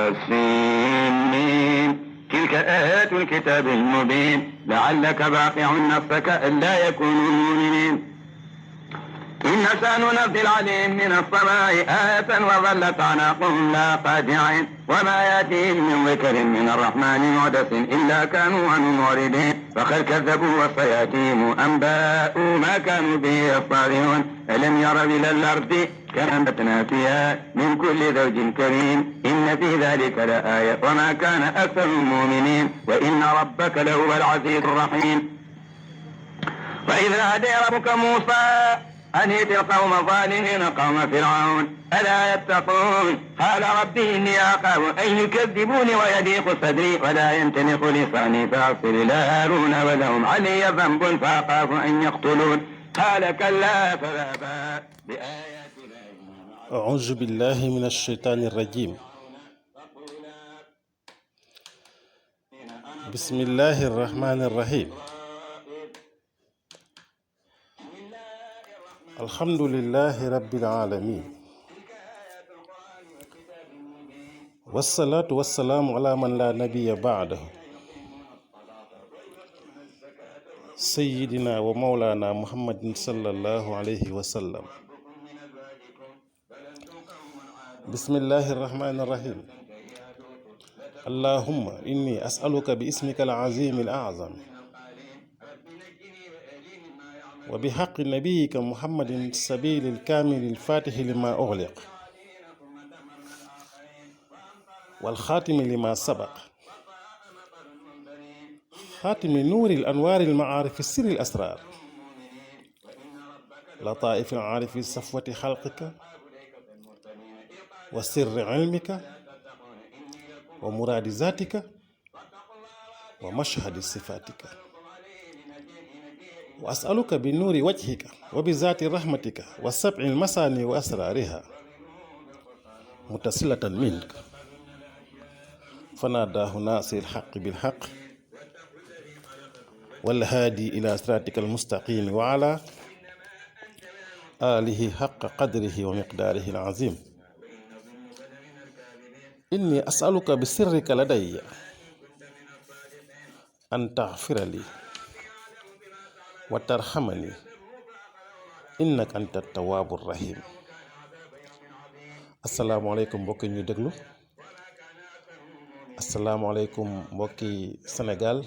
طاسين تلك آيات الكتاب المبين لعلك باقع نفسك ألا يكونوا مؤمنين إن سننزل عليهم من السماء آية وظلت أعناقهم لا خاشعين وما يأتيهم من ذكر من الرحمن محدث إلا كانوا عنه معرضين فقد كذبوا وسيأتيهم أنباء ما كانوا به يستهزئون ألم يروا إلى الأرض كم أنبتنا فيها من كل زوج كريم إن في ذلك لآية وما كان أكثرهم مؤمنين وإن ربك لهو العزيز الرحيم وإذ نادى ربك موسى أن ائت القوم الظالمين قوم فرعون ألا يتقون قال ربي إني أخاف أن يكذبوني ويضيق صدري ولا ينطلق لساني فأرسل إلى هارون ولهم علي ذنب فأخاف أن يقتلون قال كلا فذهبا بآياتنا أعوذ بالله من الشيطان الرجيم بسم الله الرحمن الرحيم الحمد لله رب العالمين والصلاة والسلام على من لا نبي بعده سيدنا ومولانا محمد صلى الله عليه وسلم بسم الله الرحمن الرحيم اللهم إني أسألك باسمك العظيم الأعظم وبحق نبيك محمد السبيل الكامل الفاتح لما أغلق والخاتم لما سبق خاتم نور الأنوار المعارف السر الأسرار لطائف العارف صفوة خلقك وسر علمك ومراد ذاتك ومشهد صفاتك وأسألك بنور وجهك وبذات رحمتك والسبع المثاني وأسرارها متصلة منك فناداه ناصر الحق بالحق والهادي إلى صراطك المستقيم وعلى آله حق قدره ومقداره العظيم إني أسألك بسرك لدي أن تغفر لي وترحمني إنك أنت التواب الرحيم. السلام عليكم mbokki ñu déglu assalaamu aleykum mbokki Sénégal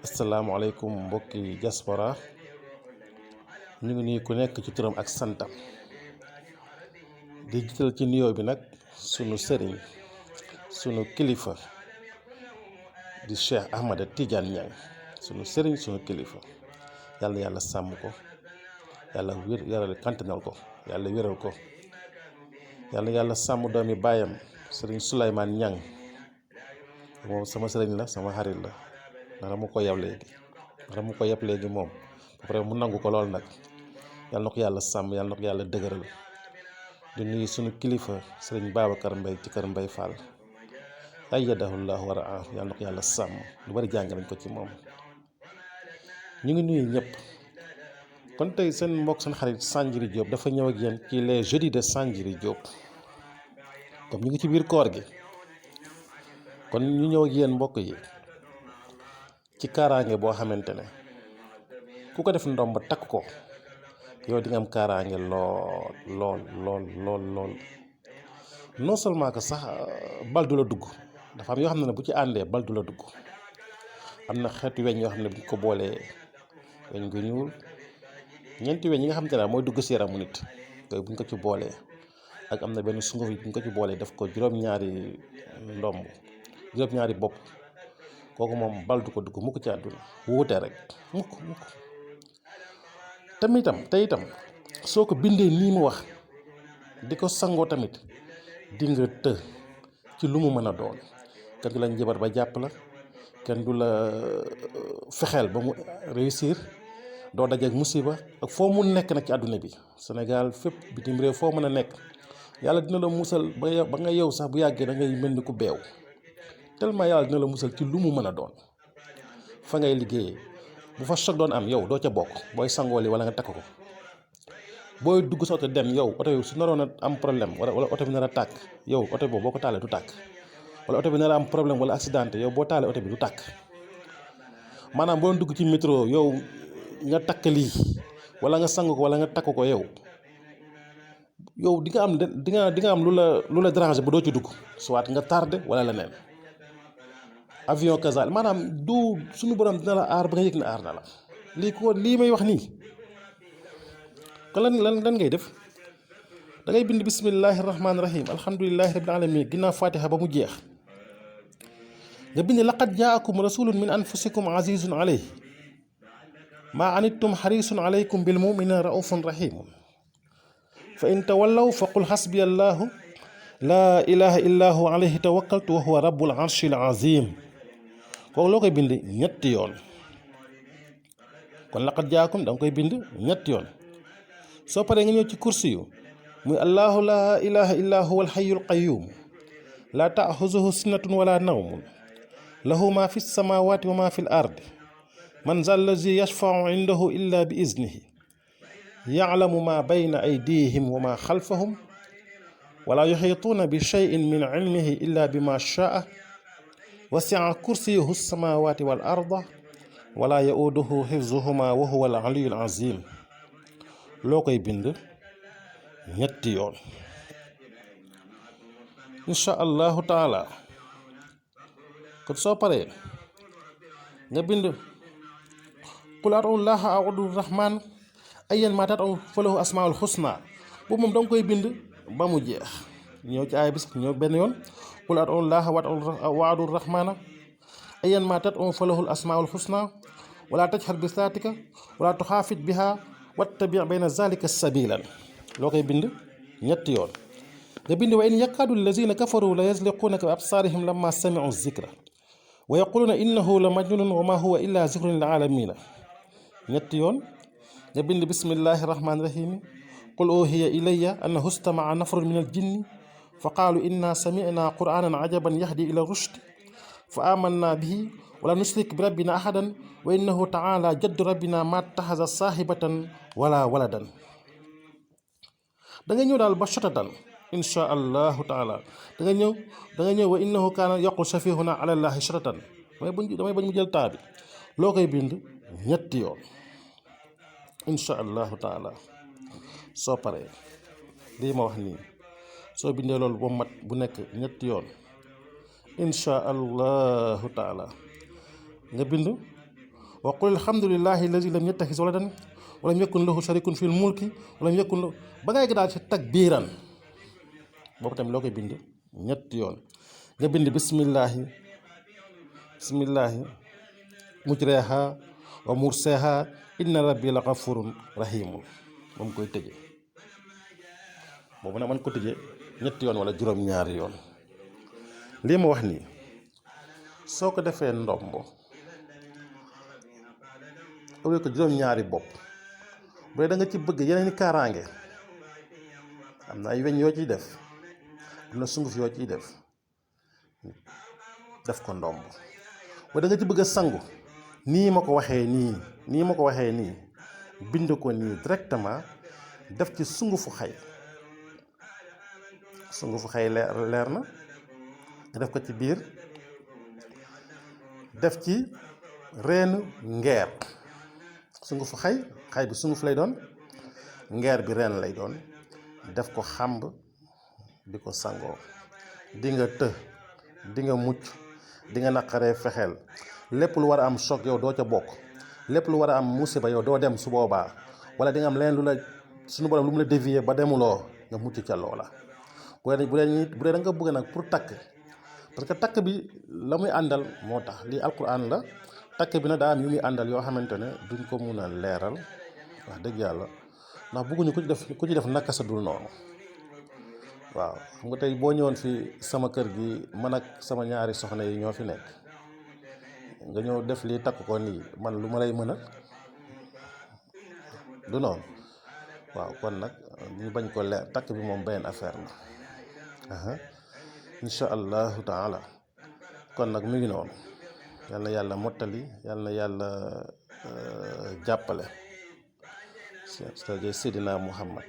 assalaamu aleykum mbokki diaspora ñu ngi nuyu ku nekk ci turam ak santam di jiital ci nuyoo bi nag sunu sëriñ sunu kilifa di Cheikh Ahmada Tidiane Niang sunu sëriñ sunu kilifa yàlla yàlla sàmm ko yàlla yàlla kantanal ko yàlla wéral ko yàlla sàmm doomi baayam sëriñ Souleymane Niang moom sama sëriñ la sama xarit la dara mu ko yab léegi moom après mu nangu ko lool nag yàlla na ko yàlla sàmm yàlla na ko yàlla dëgëral di nuyu sunu kilifa sëriñ Babacar Mbaye ci kër Mbaye Fall ayyadahullahu wa raa yàlla na ko yàlla sàmm lu bari jàng nañ ko ci moom. ñu ngi nuyu ñëpp kon tey seen mbokk seen xarit Sanjiri Diop dafa ñëw ak yéen ci les jeudis de Sanjiri Diop comme ñu ngi ci biir koor gi kon ñu ñëw ak yéen mbokk yi ci kaaraange boo xamante ne ku ko def ndomb takk ko yow di nga am kaaraange lool non seulement que sax bal du la dugg dafa am yoo xam ne bu ci àndee bal du la dugg am na xeetu weñ yoo xam ne bu ñu ko boolee weñ gu ñuul ñeenti weñ yi nga xamante ne mooy dugg si yaramu nit yooyu bu ñu ko ci boolee ak am na benn sunguf yi bu ñu ko ci boolee def ko juróom-ñaari ndomb juróom-ñaari bopp kooku moom bal du ko dugg mukk ci àdduna wuute rek mukk te itam soo ko bindee nii mu wax di ko sangoo tamit di nga të ci lu mu mën a doon kenn du la njabar ba jàpp la kenn du la fexeel ba mu réussir doo dajeek musiba ak foo mu nekk nag ci àdduna bi Sénégal fépp bitim réew foo mën a nekk yàlla dina la musal ba nga yow sax bu yàggee da ngay mel ni ku beew tellement yàlla dina la musal ci lu mu mën a doon fa ngay liggéeyee bu fa choc doon am yow doo ca bokk booy sangooli wala nga takk ko booy dugg sa oto dem yow oto bi su naroon a am problème wala oto bi nar a tàkk yow oto boobu boo ko taalee du tàkk wala oto bi nar a am problème wala accidenté yow boo taalee oto bi du tàkk maanaam boo dugg ci métro yow nga takk lii wala nga sang ko wala nga takk ko yow di nga am lu la déranger ba doo ci dugg soit nga tardé wala leneen avion kazal maanaam du suñu borom dina la aar ba nga yëg ne aar na la lii may wax nii kon lan ngay def da ngay bind bismillahi rahmaani rahim alhamdulillahi rabbil alamin ginnaaw fatiha ba mu jeex nga bind laqad jaakum rasulun min anfusikum azizun alayhi ma anittum harisun alaykum bil muminina raufun rahim fa in tawallaw fa qul hasbiya allahu la ilaha illa hu alayhi tawakkaltu wa huwa rabbul arshil azim kooku loo koy bind ñetti yoon kon laqad jaakum da nga koy bind ñetti yoon soo paree nga ñëw ci kursi yu muy allahu la ilaha illa huwa alhayyul qayyum la ta'khuzuhu sinatun wala nawmun lahu ma fi samawati wa ma fi al-ardi man zal ladhi yashfa'u indahu illa bi iznihi ya'lamu ma bayna aydihim wa ma khalfahum wala yuhituna bi shay'in min 'ilmihi illa bima sha'a wasi'a kursiyyuhu as-samawati wal arda wala ya'uduhu hifzuhuma wa huwa al-'aliyyul 'azim loo koy bind ñetti yoon insha allahu taala kon soo paree nga bind qul a'udhu llaha a'udhu rahman ayyan ma tad'u falahu asmaul husna boobu moom danga koy bind ba mu jeex ñëw ci aaya bi sax ñëw benn yoon qul a'udhu llaha wa'udhu rahmana ayyan ma tad'u falahu asmaul husna wala tajhar bi salaatika wala tuxaafit biha wattabi' bayna zalika sabilan loo koy bind ñetti yoon nga bind wa in yakaadu allazina kafaru la yazliqunaka bi absarihim lamma sami'u zikra wa yaquluna innahu la majnunun wa ma huwa illa zikrun lil alamina ñetti yoon nga bind bismillahi rahmani rahim qul uhiya ilayya annahu istama'a nafarun min al jinni fa qaalu inna sami'na qur'anan ajaban yahdi ila rushd fa amanna bihi wala nushrik bi rabbina ahadan wa innahu ta'ala jaddu rabbina ma taxaza saahibatan wala waladan da nga ñëw daal ba shotatan insha allahu taala da nga ñëw wa innahu kaana yaqul safihuna ala llahi shotatan damay bañ mu jël taa bi loo koy bind ñetti yoon insha allahu taala soo paree lii ma wax nii soo bindee loolu ba mat bu nekk ñetti yoon insha allahu taala nga bind wa qul alhamdulillahi allazi lam yattakhidh waladan wa lam yakun lahu sharikun fil mulki wa lam yakun lahu ba ngay daal ci takbiiran boobu tamit loo koy bind ñetti yoon nga bind bismillahi mujreha wa murseha inna rabbi la ghafurun rahimun moom koy tëje boobu nag man ko tëje ñetti yoon wala juróom-ñaari yoon lii ma wax nii soo ko defee ndombo au ko juróom-ñaari bopp bu dee da nga ci bëgg yeneen i kaaraange am na ay weñ yoo ciy def am na sunguf yoo ciy def ko ndomb bu da nga ci bëgg a sangu nii ma ko waxee nii bind ko nii directement def ci sungufu xay leer na nga def ko ci biir def ci reenu ngeer sungufu xay bi sunguf lay doon ngeer bi reen lay doon def ko xàmb di ko sangoo di nga di nga mucc di nga naqaree fexeel lépp lu war a am choc yow doo ca bokk lépp lu war a am musiba yow doo dem su boobaa wala di nga am leen lu la suñu borom lu mu la dévier ba demuloo nga mucc ca loola bu dee da nga bëgg nag pour takk parce que takk bi la muy àndal moo tax lii alquran la takk bi nag daa am yu muy àndal yoo xamante ne duñ ko mun a leeral wax dëgg yàlla ndax bëgguñu ku ci def naka sa dul noonu waaw xam nga tey boo ñëwoon fi sama kër gi man ak sama ñaari soxna yi ñoo fi nekk nga ñëw def lii takk ko nii man lu ma lay mën a du noonu waaw kon nag ñu bañ ko leer takk bi moom benn affaire la insha allahu taala kon nag mu ngi noonu yal na yàlla mottali yal na yàlla jàppale daraja Seydina Muhammad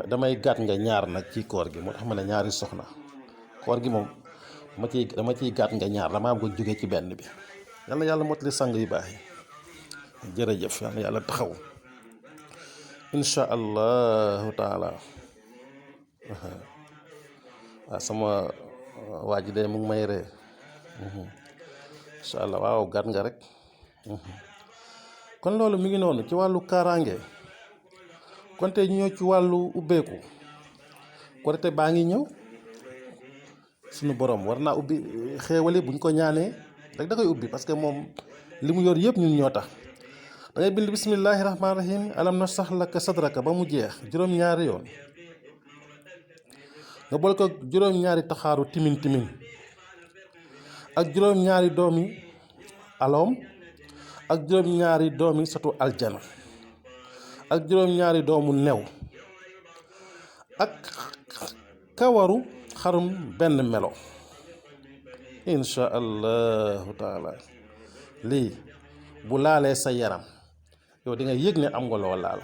damay gàtt nga ñaar nag ci koor gi moo tax ma ne ñaari soxna koor gi moom dama ciy gàtt nga ñaar dama am ko jóge ci benn bi yàlla mottali sang yu baax yi jërëjëf yàlla taxaw insha allahu taala waaw sama waa ji de mu ngi may ree insha allah waaw gàtt nga rek kon loolu mi ngi noonu ci wàllu kaaraange kon tey ñëw ci wàllu ubbeeku korite baa ngi ñëw suñu borom war naa ubbi xéewali buñ ko ñaanee rek da koy ubbi parce que moom li mu yor yëpp ñun ñoo tax da ngay bind bismillahi rahmaani rahim alam nashrah laka sadraka ba mu jeex juróom-ñaari yoon nga boole ko juróom-ñaari taxaaru timin ak juróom-ñaari doomi aloom ak juróom-ñaari doomi satu aljana ak juróom-ñaari doomu new ak kawaru xarum benn melo insha allahu taala lii bu laalee sa yaram yow di nga yëg ne am nga loo laal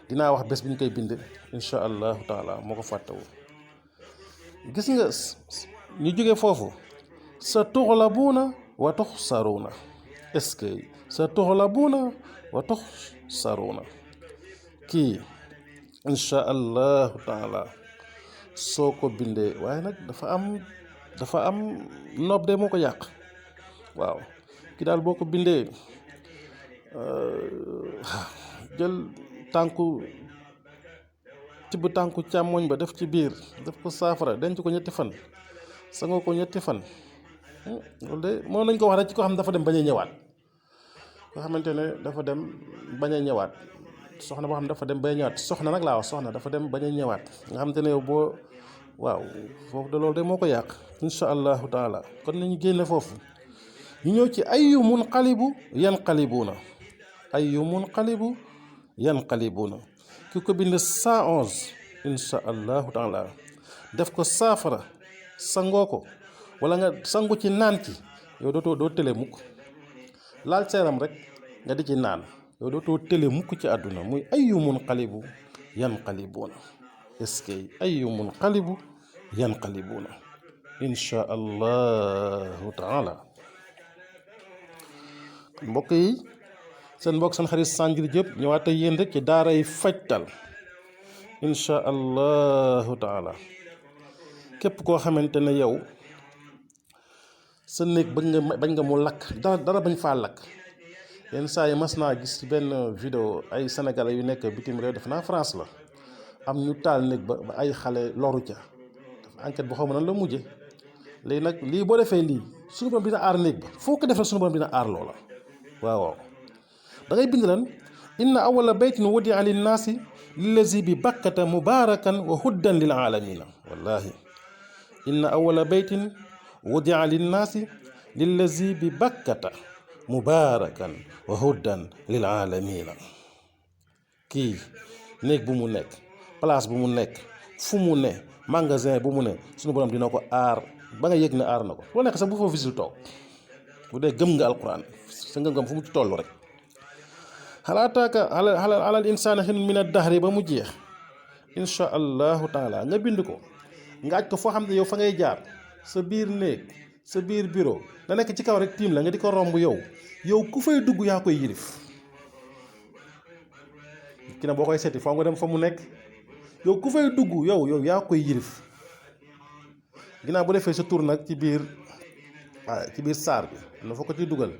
dinaa wax bés bi ñu koy bind insha allahu taala moo ko fàttewul gis nga ñu jóge foofu sa tuxlabuuna wa tuxsaruuna est-ce que sa tuxlabuuna wa tuxsaruuna kii insha allahu taala soo ko bindee waaye nag dafa am nopp de moo ko yàq waaw ki daal boo ko bindee jël tibb tànku càmmoñ ba def ci biir def ko saafara denc ko 3 fan sangoo ko 3 fan loolu de moo nañ ko wax rek ci ko xam ne dafa dem bañ a ñëwaat koo xamante ne dafa dem bañ a ñëwaat soxna boo xam ne dafa dem bañ a ñëwaat soxna nag laa wax soxna dafa dem bañ a ñëwaat nga xamante ne yow boo waaw foofu de loolu de moo ko yàq insha allahu taala kon nañu génne foofu ñu ñëw ci ayyu munqalibu yanqalibuuna ayyu munqalibu yanqalibuuna ki ko bind 111 insha allahu taala def ko saafara sangoo ko wala nga sangu ci naan ci yow doo tële mukk laal seeram rek nga di ci naan yow dootoo tële mukk ci àdduna muy ayyu munqalibu yanqalibuuna est-ce que ayyu munqalibu yanqalibuuna insha allahu taala mbokk yi seen mbokk seen xarit Sanjil Diop ñëwaat ak yéen rek ci daaray fajtal insha allahu taala képp koo xamante ne yow sa néeg bañ nga mu lakk dara bañ faa lakk yenn saa yi mas naa gis ci benn vidéo ay sénégalais yu nekk bitim réew def naa France la am ñu taal néeg ba ay xale loru ca dafa enquête bu xaw ma nan la mujje léegi nag lii boo defee lii suñu borom dina aar néeg ba foo ko defee suñu borom dina aar loola waaw da ngay bind lan inna awwala baytin wudi'a linnaasi lillazi bi bakkata mubarakan wa huddan lil alamina wallahi inna awwala baytin wudi'a linnaasi lillazi bi bakkata mubarakan wa huddan lil alamina kii néeg bu mu nekk place bu mu nekk fu mu ne magasin bu mu ne suñu borom dina ko aar ba nga yëg ne aar na ko loo nekk sax bu fa visite toog bu dee gëm nga alquran sa ngëm fu mu ci toll rek xalaataaka alal insaani xiinun mina dahri ba mu jeex insha allahu taala nga bind ko nga aj ko foo xam ne yow fa ngay jaar sa biir néeg sa biir bureau da nekk ci kaw rek tiim la nga di ko romb yow ku fay dugg yaa koy yilif ki na boo koy seeti foo nga dem fa mu nekk yow ku fay dugg yow yaa koy yilif ginnaaw bu defee sa tur nag ci biir saar bi na fa ko ciy dugal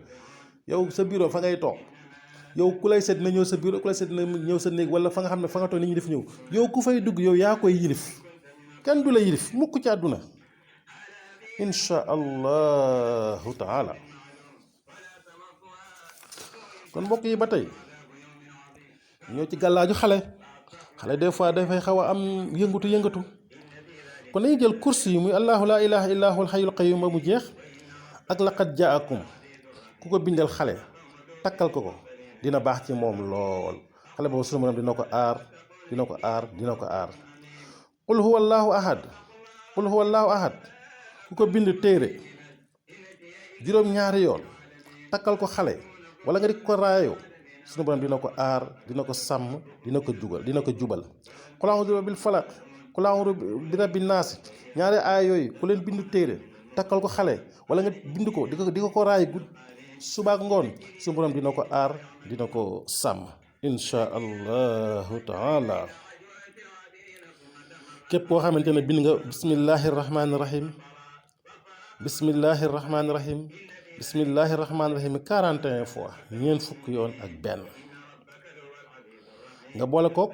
yow sa bureau fa ngay toog yow ku lay seet na ñëw sa bureau ku lay seet na ñëw sa néeg wala fa nga xam ne fa nga toog nit ñi def ñëw yow ku fay dugg yow yaa koy yilif kenn du la yilif mukk ci àdduna insha allahu taala kon mbokk yi ba tey ñëw ci gàllaaju xale des fois dafay xaw a am yëngatu kon nañu jël kursi yi muy allahu la ilaha illa huwal hayyul qayyum ba mu jeex ak laqad jaakum ku ko bindal xale takkal ko dina baax ci moom lool xale boobu sunu borom dina ko aar qul huwa allahu ahad ku ko bind téere juróom-ñaari yoon takkal ko xale wala nga di ko raayoo suñu borom dina ko aar dina ko sàmm dina ko jubal qul a'udhu bi rabbil falaq qul a'udhu bi rabbin naas ñaari aay yooyu ku leen bindu téere takkal ko xale wala nga bind ko di ko raay suba ak ngoon suñu borom dina ko aar dina ko sàmm insha allahu taala. képp koo xamante ne bind nga bismillahi rahmaani rahim bismillahi rahmaani rahim bismillahi rahmaani rahim 41 fois ñeent fukk yoon ak benn nga boole ko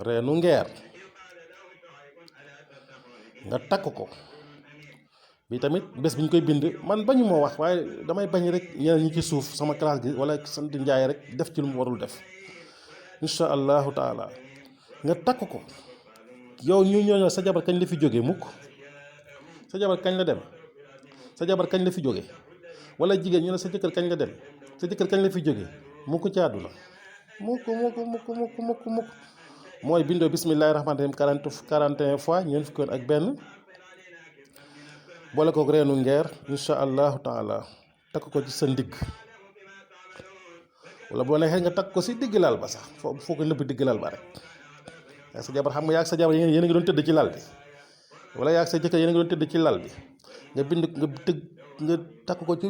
reenu ngeer nga takk ko bi tamit bés bi ñu koy bind man bañu moo wax waaye damay bañ rek ñeneen ñi ci suuf sama classe gi wala sant njaay rek def ci lu mu warul def insha allahu taala nga takk ko yow ñu ñooñu sa jabar kañ la fi jógee mukk sa jabar kañ la dem sa jabar kañ la fi jóge wala jigéen ñu ne sa jëkkër kañ la dem sa jëkkër kañ la fi jóge mukk ci àdduna mukk mooy bindoo bismillahi rahmaani rahim 41 fois ñeent fukki yoon ak benn boole ko reenu ngeer insha allahu taala takk ko ci sa ndigg wala boo neexee nga takk ko si digg lal ba sax foo ko nëbb digg lal ba rek yaa sa jabar xam nga yaa sa jabar yéen a ngi doon tëdd ci lal bi wala yaa sa jëkkër yéen a ngi doon tëdd ci lal bi nga bind nga takk ko ci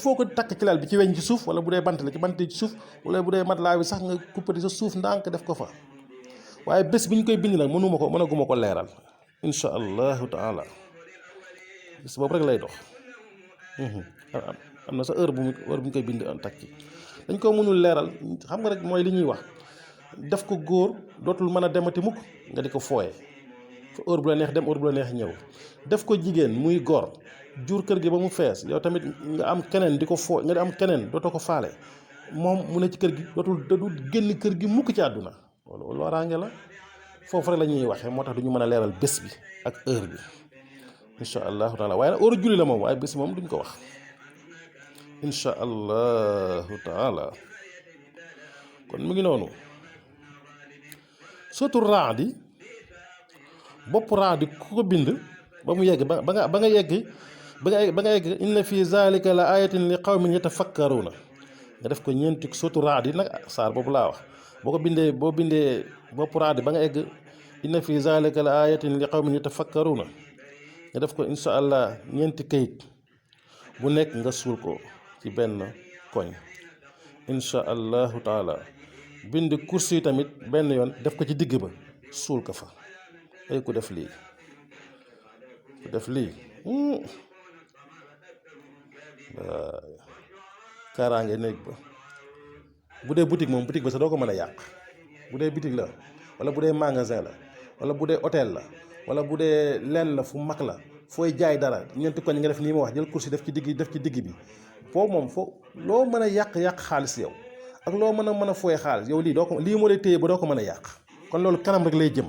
foo ko takk ci lal bi ci weñ ci suuf wala bu dee bant la ci bant ci suuf wala bu dee matelas bi sax nga kuppati sa suuf ndànk def ko fa waaye bés bi ñu koy bind nag mënaguma ko leeral insha allahu taala bés boobu rek lay dox am na sa heure bu ñu koy bind en takk ci dañ ko mënul leeral xam nga rek mooy li ñuy wax def ko góor dootul mën a demati mukk nga di ko fooye heure bu la neex dem heure bu la neex ñëw def ko jigéen muy góor jur kër gi ba mu fees yow tamit nga am keneen di ko foo nga am keneen dootoo ko faale moom mu ne ci kër gi dootul génn kër gi mukk ci àdduna loolu loraange la foofu rek la ñuy waxee moo tax duñu mën a leeral bés bi ak heure bi insha allahu taala waaye nag heure julli la moom waaye bés moom duñ ko wax insha allahu taala kon mu ngi noonu surtout raadi bopp raadi ku ko bind ba mu yegg ba nga yegg inna fi zalika la ayatin li qawmin yatafakkaruna nga def ko ñeenti surtout raadi nag saar boobu laa wax boo bindee bopp raadi ba nga egg inna fi zalika la ayatin li qawmin yatafakkaruna nga def ko insha allah ñeenti kayit bu nekk nga suul ko ci benn koñ insha allahu taala bind kursi tamit benn yoon def ko ci digg ba suul ko fa ay ku def lii kaaraange néeg ba bu dee boutique moom boutique ba sax doo ko mën a yàq bu dee boutique la wala bu dee magasin la wala bu dee hôtel la wala bu dee lenn la fu mag la fooy jaay dara ñeenti koñ nga def nii ma wax jël kursi def ci digg bi foofu moom loo mën a yàq xaalis yow ak loo mën a fooy xaalis yow lii moo lay téye ba doo ko mën a yàq kon loolu kanam rek lay jëm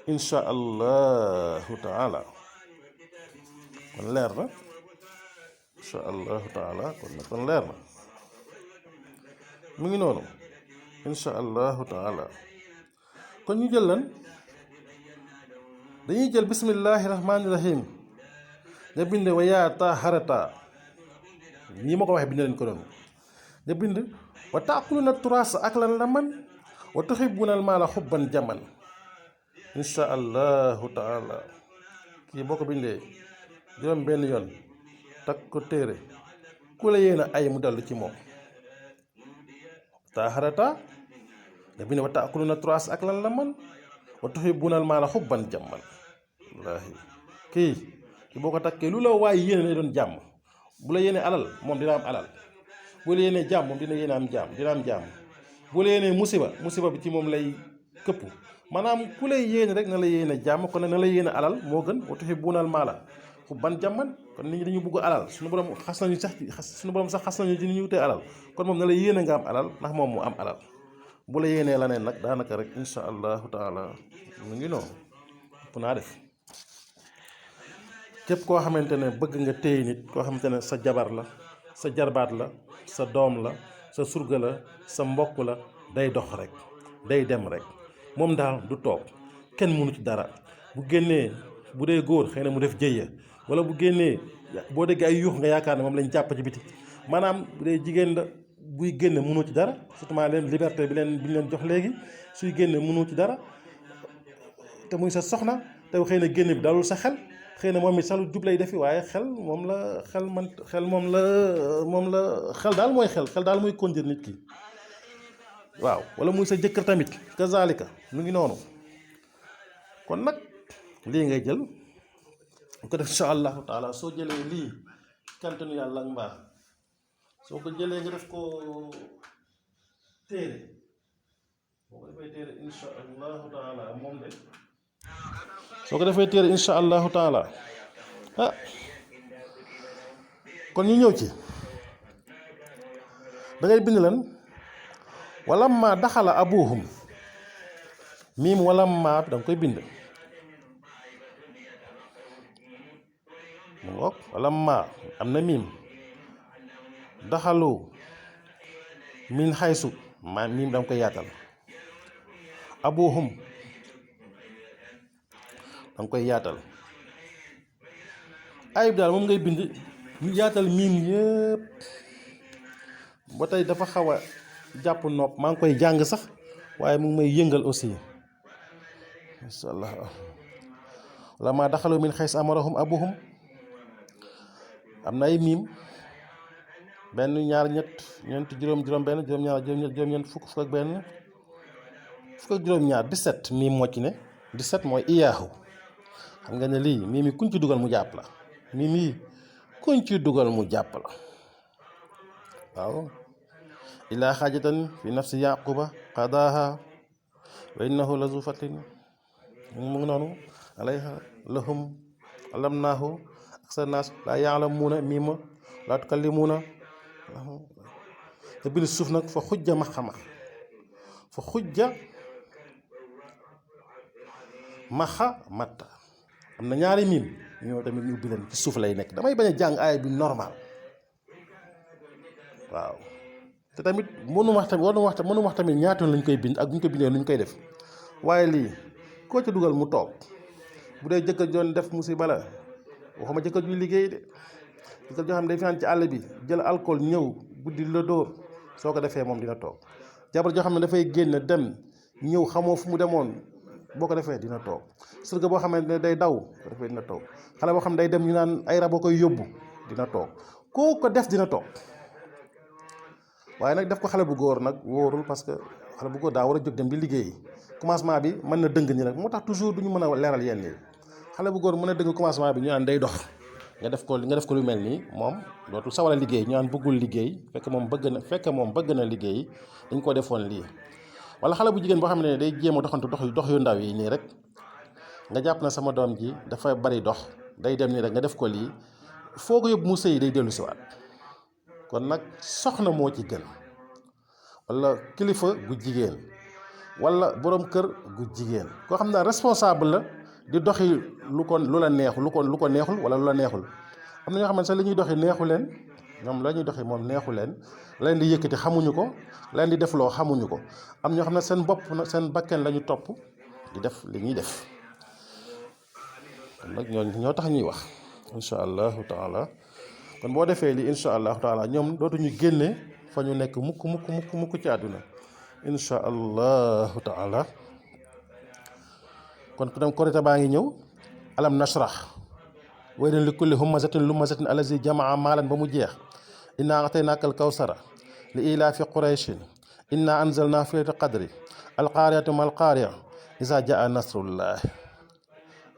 insha allahu taala kon leer na insha allahu taala kon leer na mu ngi noonu insha allahu taala kon ñu jël lan dañuy jël bismillahi rahmaani rahim nga bind wa yaa taharata nii ma ko waxee bind leen ko noonu nga bind wa taakuluna turaasa aklan laman wa tuhibbuna al maala xubban jaman insha allahu taala kii boo ko bindee juróom benn yoon takk ko téere ku la yéena ay mu dallu ci moom taharata nga bind wa taakuluna turaasa aklan laman wa tuhibbuna al maala xubban jaman wallaahi kii boo ko takkee lu la waaye yéene lay doon jàmm bu la yéene alal moom dina am alal bu la yéene jàmm moom dina am jàmm bu la yéene musiba bi ci moom lay këpp maanaam ku lay yéene rek na la yéene jàmm kon na la yéene alal moo gën wa tuhibbuuna al maala hubban jamman kon nit ñi dañu bëgg alal suñu borom xas nañu ci ni ñu wutee alal kon moom na la yéene nga am alal ndax moom mu am alal bu la yéenee la neen nag daanaka rek insha allahu taala mu ngi noonu ëpp naa def képp koo xamante ne bëgg nga téye nit koo xamante ne sa jabar la sa jarbaat la sa doom la sa surga la sa mbokk la day dox rek day dem rek moom daal du toog kenn mënu ci dara bu génnee bu dee góor xëy na mu def jëyya wala bu génnee boo déggee ay yuux nga yaakaar ne moom lañ jàpp ci biti maanaam bu dee jigéen la buy génn mënoo ci dara surtout leen liberté bi leen jox léegi suy génn mënoo ci dara te muy sa soxna te xëy na génn bi dalul sa xel xëy na moom it sax lu jub lay defi waaye xel moom la xel daal mooy xel daal mooy conduire nit ki waaw wala muy sa jëkkër tamit kazalika mu ngi noonu kon nag lii ngay jël ko def insha allahu taala soo jëlee lii kantanu yàlla ak mbaax soo ko jëlee nga def ko téere boo ko defee téere insha allahu taala moom de soo ko defee téere insha allahu taala kon ñu ñëw ci da ngay bind lan walamma daxala abuhum miim walamma da nga koy bind mu ngoog walamma am na miim daxalu min xaysu miim da nga koy yaatal abuhum da nga koy yaatal ayib daal moom ngay bind ñu yaatal miim yëpp ba tey dafa xaw a jàpp nopp maa ngi koy jàng sax waaye mu ngi may yëngal aussi insha allah wala ma daxalu min xays amarahum abuhum am na ay miim benn ñaar ñett ñeent juróom benn juróom ñaar juróom ñeent fukk ak benn fukk ak juróom ñaar 17 miim moo ci ne 17 mooy iyaahu xam nga ne lii miim yi kuñ ci dugal mu jàpp la miim yi kuñ ci dugal mu jàpp la waaw ilaa xaajatan fi nafsi yaquba qadaaha wa innahu la zu fatlin mu ngi noonu alayha lahum alamnaahu aksa naas laa yaalamuuna miima laa tukallimuuna te bind suuf nag fa xujja maxama fa xujja maxa matta am na ñaari miim ñoo tamit ñu ubbi leen ci suuf lay nekk damay bañ a jàng aaya bi normal waaw te tamit mënu wax tamit ñaata lañ koy bind ak bu ñu ko bindee nu ñu koy def waaye lii koo ci dugal mu toog bu dee jëkkër joon def musiba la waxuma jëkkër juy liggéey de jëkkër joo xam ne day fanaan ci àll bi jël alcool ñëw guddi la dóor soo ko defee moom dina toog jabar joo xam ne dafay génn dem ñëw xamoo fu mu demoon boo ko defee dina toog surga boo xamante ne day daw ko defee dina toog xale boo xam ne day dem ñu naan ay rab a koy yóbbu dina toog koo ko def dina toog waaye nag def ko xale bu góor nag wóorul parce que xale bu góor daa war a jóg dem di liggéey commencement bi mën na dëng ni rek moo tax toujours du ñu mën a leeral yenn yi xale bu góor mën a dëng commencement bi ñu naan day dox nga def ko lu mel nii moom dootul sawar a liggéey ñu naan bëggul liggéey fekk moom bëgg na liggéey dañ ko defoon lii wala xale bu jigéen boo xam ne day jéem a doxantu dox yu ndaw yi nii rek nga jàpp na sama doom ji dafa bari dox day dem nii rek nga def ko lii foo ko yóbbu mu sëy day dellu siwaat kon nag soxna moo ci gën wala kilifa gu jigéen wala borom kër gu jigéen koo xam ne responsable la di doxi lu la neexul lu ko neexul wala lu la neexul am na ñoo xam ne sax li ñuy doxi neexu leen ñoom la ñuy doxi moom neexu leen leen di yëkkati xamuñu ko leen di defloo xamuñu ko am ñoo xam ne seen bopp seen bakken la ñu topp di def li ñuy def kon nag ñoo tax ñuy wax insha allahu taala kon boo defee lii insha allahu taala ñoom dootuñu génne fa ñu nekk mukk ci àdduna insha allahu taala kon dem korite baa ngi ñëw alam nashrah waylun li kulli humazatin lumazatin allazi jamaa maalan ba mu jeex inna ataynaaka al kawsara li ilaafi qurayshin inna anzalna fi laylatil qadri alqaariyatu mal qaariya isa jaa nasrullah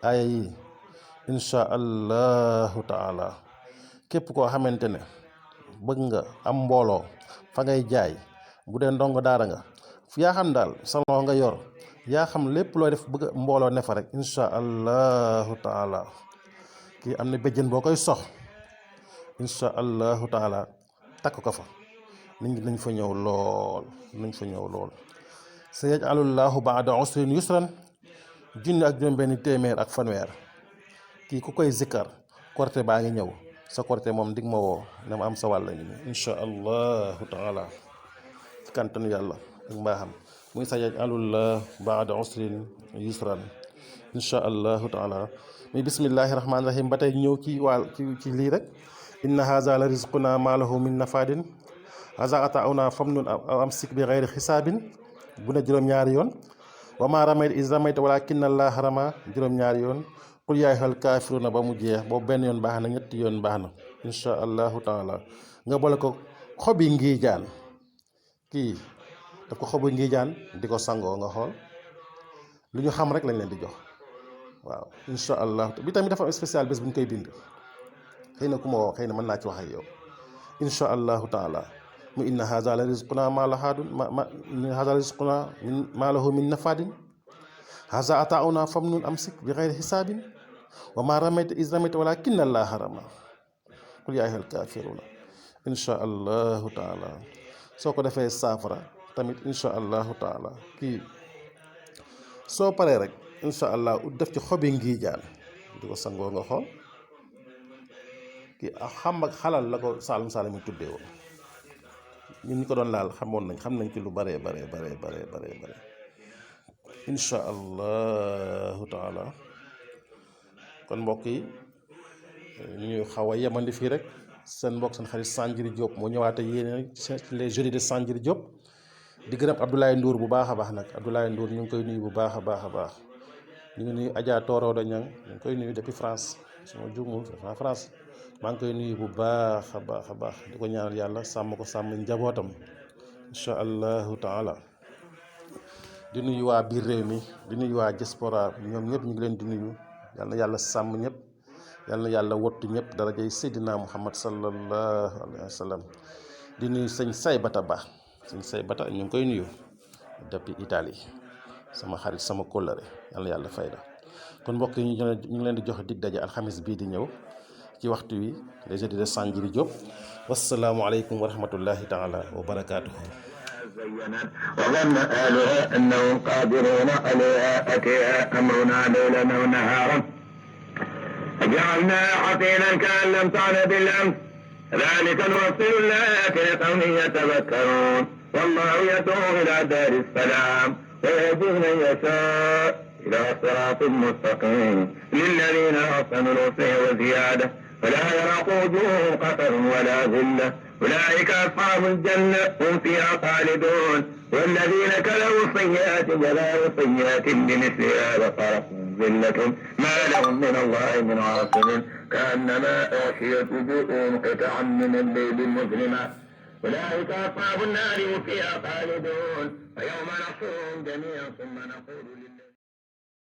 aaya yi insha allahu taala képp koo xamante ne bëgg nga am mbooloo fa ngay jaay bu dee ndongo daara nga yaa xam daal salon nga yor yaa xam lépp looy def bëgg mbooloo ne fa rek insha allahu taala kii am na béjjën boo koy sox insha allahu taala takk ko fa nit ñi nañ fa ñëw lool sa yajalullahu baada usrin yusran junni ak juróom benn téeméer ak fanweer kii ku koy zikkar korte baa ngi ñëw sa korte moom dig ma woo ne ma am sa wàll ngi ni insha allahu taala ci kantanu yàlla ak mbaaxam muy sa yajalullah baada usrin yusran insha allahu taala muy bismillahi rahmaani rahim ba tey ñëw ci lii rek inna haza la rizquna ma lahu min nafadin haza ata'una famnun aw amsik bi ghayri xisaabin bu ne juróom-ñaari yoon wa ma ramayta iz ramayta walakinna allaha rama juróom-ñaari yoon qul yaa ayyuhal kaafiruuna ba mu jeex boobu benn yoon baax na ñetti yoon baax na insha allahu taala nga boole ko xobi ngiijaan kii daf ko xobi ngiijaan di ko sangoo nga xool lu ñu xam rek lañ leen di jox waaw insha allah bi tamit dafa am spécial bés bu ñu koy bind xëy na ku ma woo xëy na mën naa ci wax ak yow insha allahu taala mu inna haza la rizquna ma la haadun ma haza rizquna ma lahu min nafadin haza ata'una famnun amsik bi ghayri hisaabin wa ma ramayta iz ramayta walakinna allaha rama qul yaa ayyuhal kaafiruuna insha allahu taala soo ko defee saafara tamit insha allahu taala kii soo paree rek insha allah ut def ci xobi ngiijaan di ko sangoo nga xool kii xam ak xalal la ko saalum saalum yi tuddee woon ñun ñi ko doon laal xamoon nañ xam nañ ci lu bare insha allahu taala kon mbokk yi ñu xaw a yemandi fii rek seen mbokk seen xarit Sanjiri Diop moo ñëwaate yéen les jeudis de Sanjiri Diop di gërëm Abdoulaye Ndour bu baax a baax nag Abdoulaye Ndour ñu ngi koy nuyu bu baax a baax ñu ngi nuyu Adja Toro da Ñang ñu ngi koy nuyu depuis France suma jumul France maa ngi koy nuyu bu baax a baax di ko ñaanal yàlla sàmm ko sàmm njabootam insha allahu taala di nuyu waa biir réew mi di nuyu waa diaspora ñoom ñëpp ñu ngi leen di nuyu yal na yàlla sàmm ñëpp yal na yàlla wottu ñëpp darajay Seydina Muhammad sallallahu alayhi wa sallam di nuyu sëñ Saybata Ba sëñ Saybata ñu ngi koy nuyu depuis Italie sama xarit sama kóllëre yal na yàlla fay la kon mbokk yi ñu ngi leen di jox dig daje alxamis bii di ñëw ci waxtu wi les jeudis de Sanjiri Diop wassalaamu aleykum wa rahmatullahi taala wa barakaatuhu وظن أهلها أنهم قادرون عليها أتيها أمرنا ليلا أو نهارا فجعلناها حصيدا كأن لم تعن بالأمس ذلك نوصل الآيات لقوم يتفكرون والله يدعو إلى دار السلام ويهدي من يشاء إلى صراط مستقيم للذين أحسنوا الحسنى وزيادة ولا يرق وجوههم قتر ولا ذلة أولئك أصحاب الجنة هم فيها خالدون والذين كذبوا السيئات جزاء سيئات بمثلها وصارتهم ذلة ما لهم من الله من عاصم كأنما أغشيت وجوههم قطعا من الليل مظلما أولئك أصحاب النار هم فيها خالدون ويوم نحشرهم جميعا ثم نقول